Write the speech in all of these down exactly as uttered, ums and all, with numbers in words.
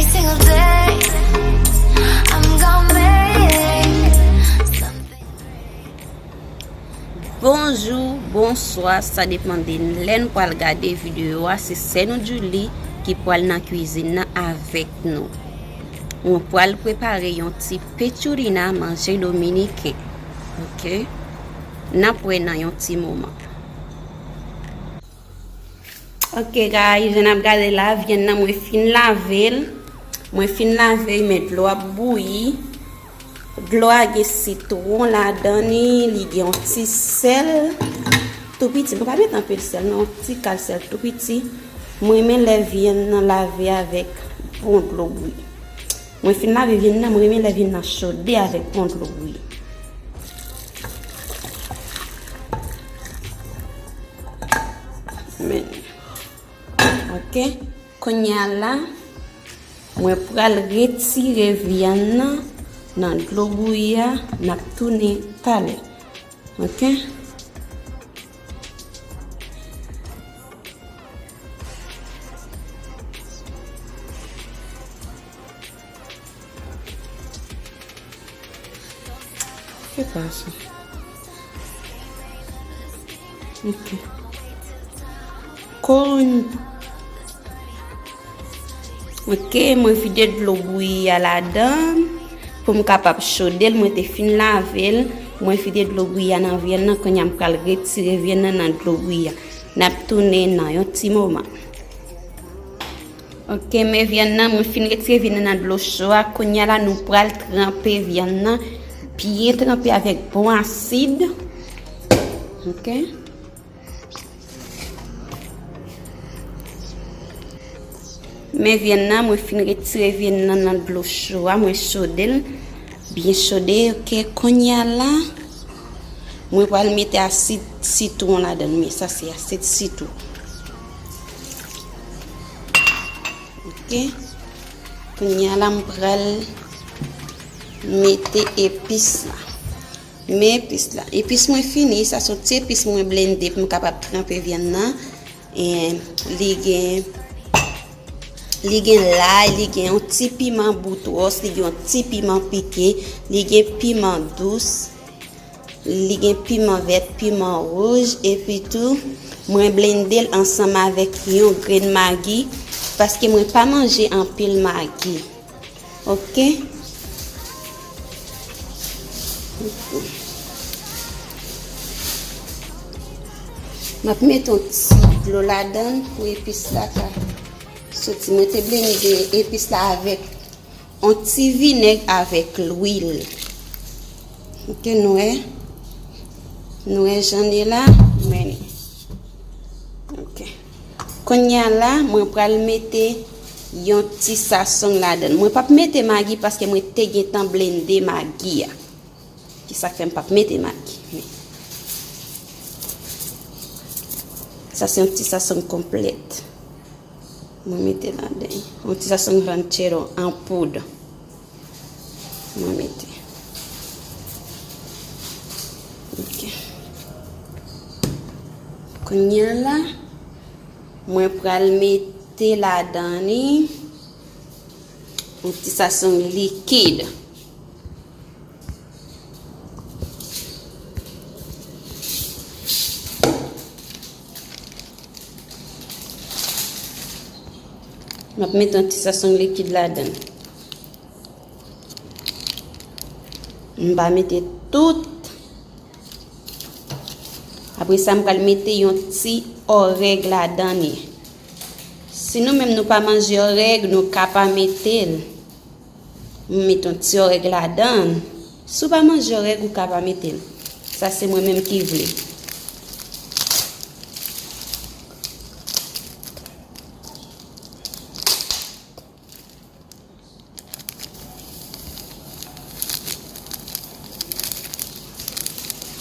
Single day, I'm gonna make something. Bonjou, bonswa, sa depann de lè n pral gade videyo a. Se sè nou Julie ki pral nan kwizin nan avèk nou. Mwen pral prepare yon ti pechurina, manje dominiken. Ok? N ap wè nan yon ti moman. Ok, guys, jan n ap gade la, vyann nan mwen fin lave l. Mwen fin lave l, men dlo ap bouyi. Dlo a gen sitwon ladan li, li gen yon ti sèl. Tou piti, nou pa met anpil sèl, non, yon ti kal sèl tou piti. Mwen renmen lè vyann nan lave avèk bon dlo bouyi. Mwen fin lave vyann nan, mwen renmen lè vyann nan chode avèk bon dlo bouyi. Men. Ok. Kounye a la, mwen pral retire vyann nan nan dlo bouyi a, n ap tounen talè. Ok? Ke pa sa? Ok. Kon. Ok, mwen vide dlo bouyi a ladan pou m kapab chode l. Mwen te fin lave l. Mwen vide dlo bouyi a nan vyann nan. Kounye a m pral retire vyann nan nan dlo bouyi a. N ap tounen nan yon ti moman. Ok, men vyann nan, mwen fin retire vyann nan nan dlo cho a. Kounye a la, nou pral tranpe vyann nan. Byen tranpe avèk bon asid. Ok. Men vyann nan, mwen fin retire vyann nan nan dlo cho a, mwen chode l. Byen chode, ok. Kounye a la, mwen pral mete asid sitwon ladan l. Men sa se asid sitwon. Ok. Kounye a la, m pral mete epis la. Men epis la. Epis mwen fini, sa se yon ti epis mwen blende pou m kapab tranpe vyann nan. E li gen, li gen lay, li gen yon ti piman boutwòs, li gen yon ti piman pike, li gen piman dous. Li gen piman vèt, piman wouj, epi tou, mwen blende l ansanm avèk yon grenn magi, paske mwen pa manje anpil magi. Ok? M ap mete yon ti dlo ladan l pou epis la ka soti. Mwen te blende epis la avèk yon ti vinèg avèk lwil. Ok, nou wè. Nou wè jan li la. Men. Ok. Kounye a la, mwen pral mete yon ti sasong ladan l. Mwen p ap mete magi paske mwen te gentan blende magi a. Ki sa k fè m p ap mete magi. Men. Sa se yon ti sasong konplèt. Mwen mete ladan yon ti sasong ranchero an poud. Mwen mete. Ok. Kounye a la, mwen pral mete ladan li yon ti sasong likid. M ap mete yon ti sasong likid ladan. M pa mete tout. Apre sa, m pral mete yon ti orèg ladan li. Si nou menm nou pa manje orèg, nou ka pa mete l. M met yon ti orèg ladan. Si w pa manje orèg, ou ka pa mete l. Sa se mwen menm ki vle.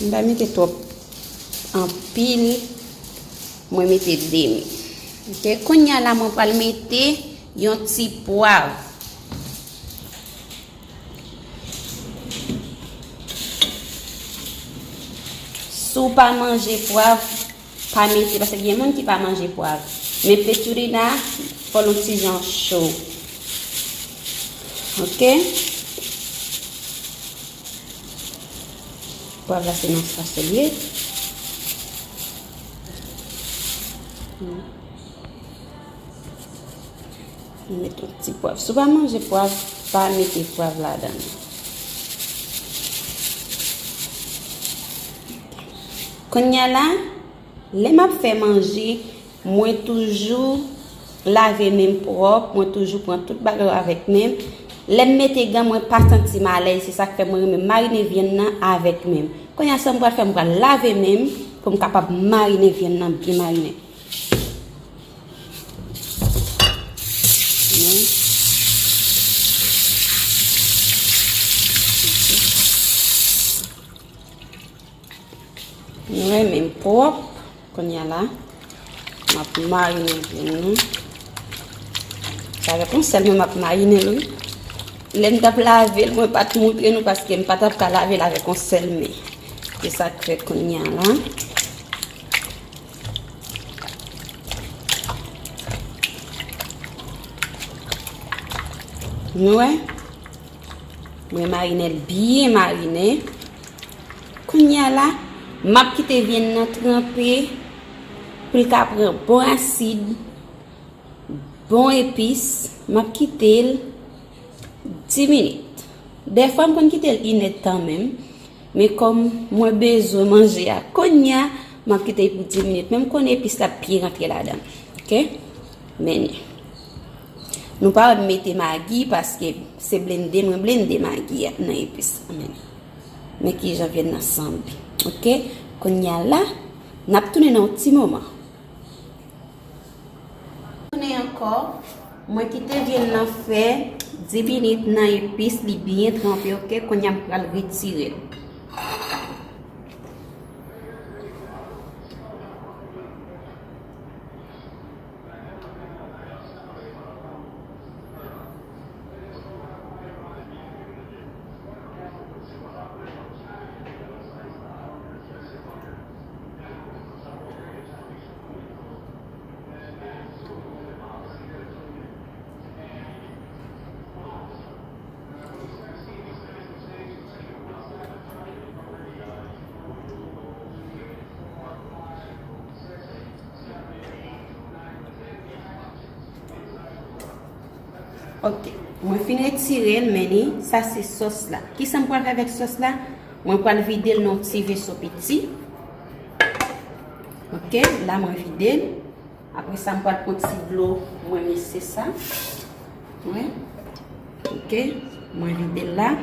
M pa mete twòp anpil. Mwen mete demi. Ok, kounye a la mwen pral mete yon ti pwav. Si w pa manje pwav, pa mete, paske gen moun ki pa manje pwav. Men pechurina, fò l yon ti jan cho. Ok. Pwav la se nan sachet li ye. Mete yon ti pwav. Si w pa manje pwav, pa mete pwav ladan l. Kounye a la, lè m ap fè manje, mwen toujou lave men m pwòp, mwen toujou pran tout bagay yo avèk men m. Lè m mete gan, mwen pa santi m alèz, se sa k fè mwen renmen marinen vyann nan avèk men m. Kounye a, sa m pral fè, m pral lave men m pou m kapab marinen vyann nan byen marinen. Nou renmen m pwòp. Kounye a la, m ap marinen vyann nan. Se avèk yon sèl men m ap marinen l, wi. Lè m t ap lave l, mwen pa t montre nou paske m pa t ap ka lave l avèk yon sèl men. Se sa k fè kounye a la. Nou wè? Mwen marinen l byen marinen. Kounye a la, m ap kite vyann nan tranpe pou l ka pran bon asid, bon epis. M ap kite l dis minit. Dèfwa, m konn kite l inèdtan menm. Men kòm mwen bezwen manje a kounye a, m ap kite l pou dis minit. Men m konnen epis la ap byen rantre ladan. Ok? Men nou pa wè m mete magi paske se blende, mwen blende magi a nan epis la. Men, men kijan vyann nan sanble. Ok? Kounye a la, n ap tounen nan yon ti moman. Tounen ankò, mwen kite vyann nan fè dis minit nan epis, li byen tranpe, ok? Kounye a m pral retire l. Ok, mwen fin retire l, men li, sa se sòs la. Kisa m pral fè avèk sòs la? Mwen pral vide l nan yon ti veso piti. Ok, la mwen vide l. Apre sa, m pral pran ti dlo, mwen mese sa. Wi. Ok, mwen vide l la.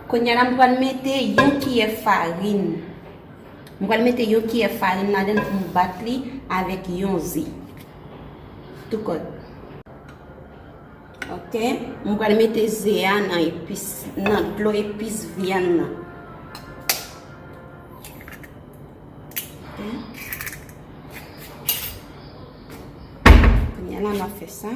Kounye a la, m pral mete yon kiyè farin. M pral mete yon kiyè farin ladan l pou m bat li avèk yon ze. Tou kòd. Ok, m pral mete ze a nan epis, nan dlo epis vyann nan. Ok. Kounye a la, m ap fè sa.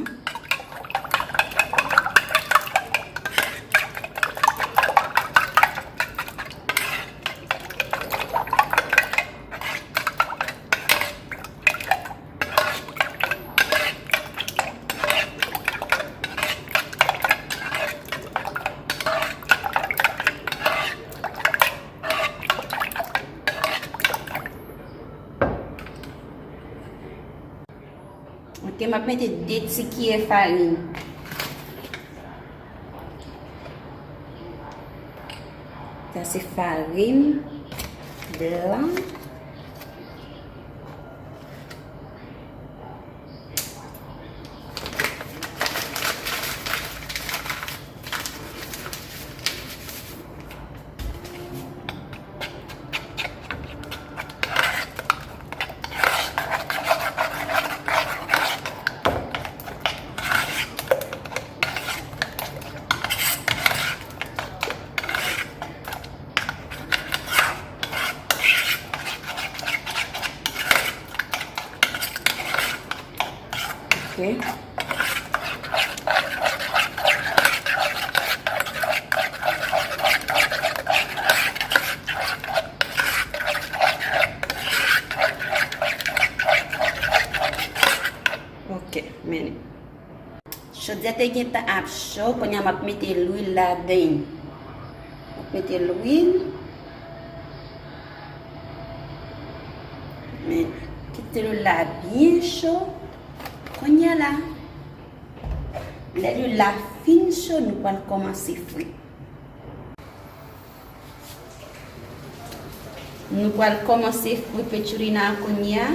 Ok, m ap mete de ti kiyè farin. Sa se farin blan. Ok. Ok, men li. Chodyè te gentan ap cho, kounye a m ap mete lwil ladan. M ap mete lwil. Men, kite lwil la byen cho. Kounye a la, lè lwil la fin cho, nou pral kòmanse fri. Nou pral kòmanse fri petchouli nou an kounye a.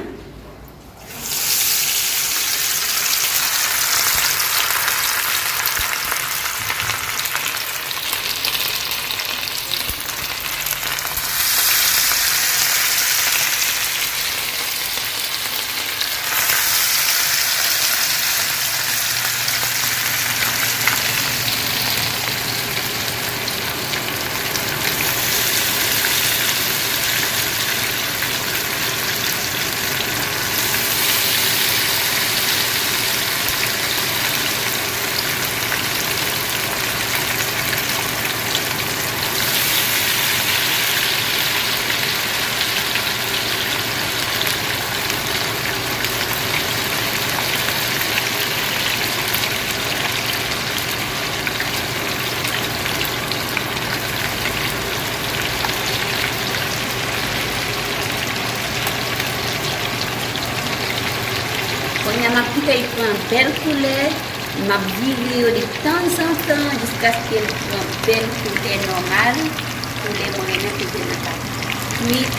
Kounye a, m ap kite l pran bèl koulè, m ap vire yo de tanzantan jiskaske l pran bèl koulè nòmal, koulè mwen renmen pou vyann nan ka kwit.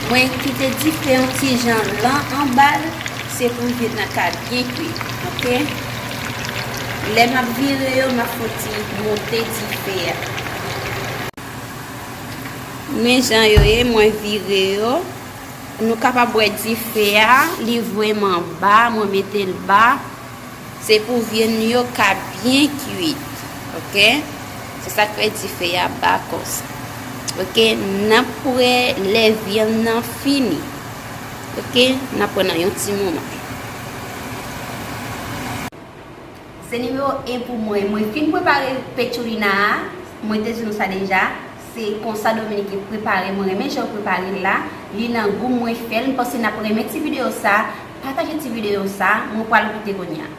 Mwen kite dife yon ti jan lan anba l, se pou vyann nan ka byen kwit, oke? Lè m ap vire yo, m ap fouti monte dife a. Men jan yo ye, mwen vire yo. Nou kapab wè dife a, li vrèman ba, mwen mete l ba. Se pou vyann yo ka byen kwit, oke? Se sa k fè dife a ba konsa. Oke, n ap wè lè vyann nan fini. Oke, n ap wè nan yon ti moman. Se nimewo en pou mwen. Mwen fin prepare petchouli nou an. Mwen te di nou sa deja. Se konsa Dominique prepare. Mwen renmen jan yo prepare l la. Li nan gou, mwen fè l. M panse n ap renmen ti videyo sa. Pataje ti videyo sa. Mwen pral goute kounye a.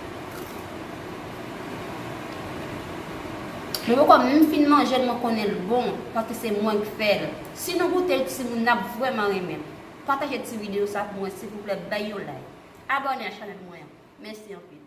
Mwen poko menm fin manje l, mwen konnen l bon, paske se mwen k fè l. Si nou goute l, timoun, n ap vrèman renmen l. Pataje ti videyo sa pou mwen, silvouplè, bay yon like. Abòne a chanèl mwen an. Mèsi anpil.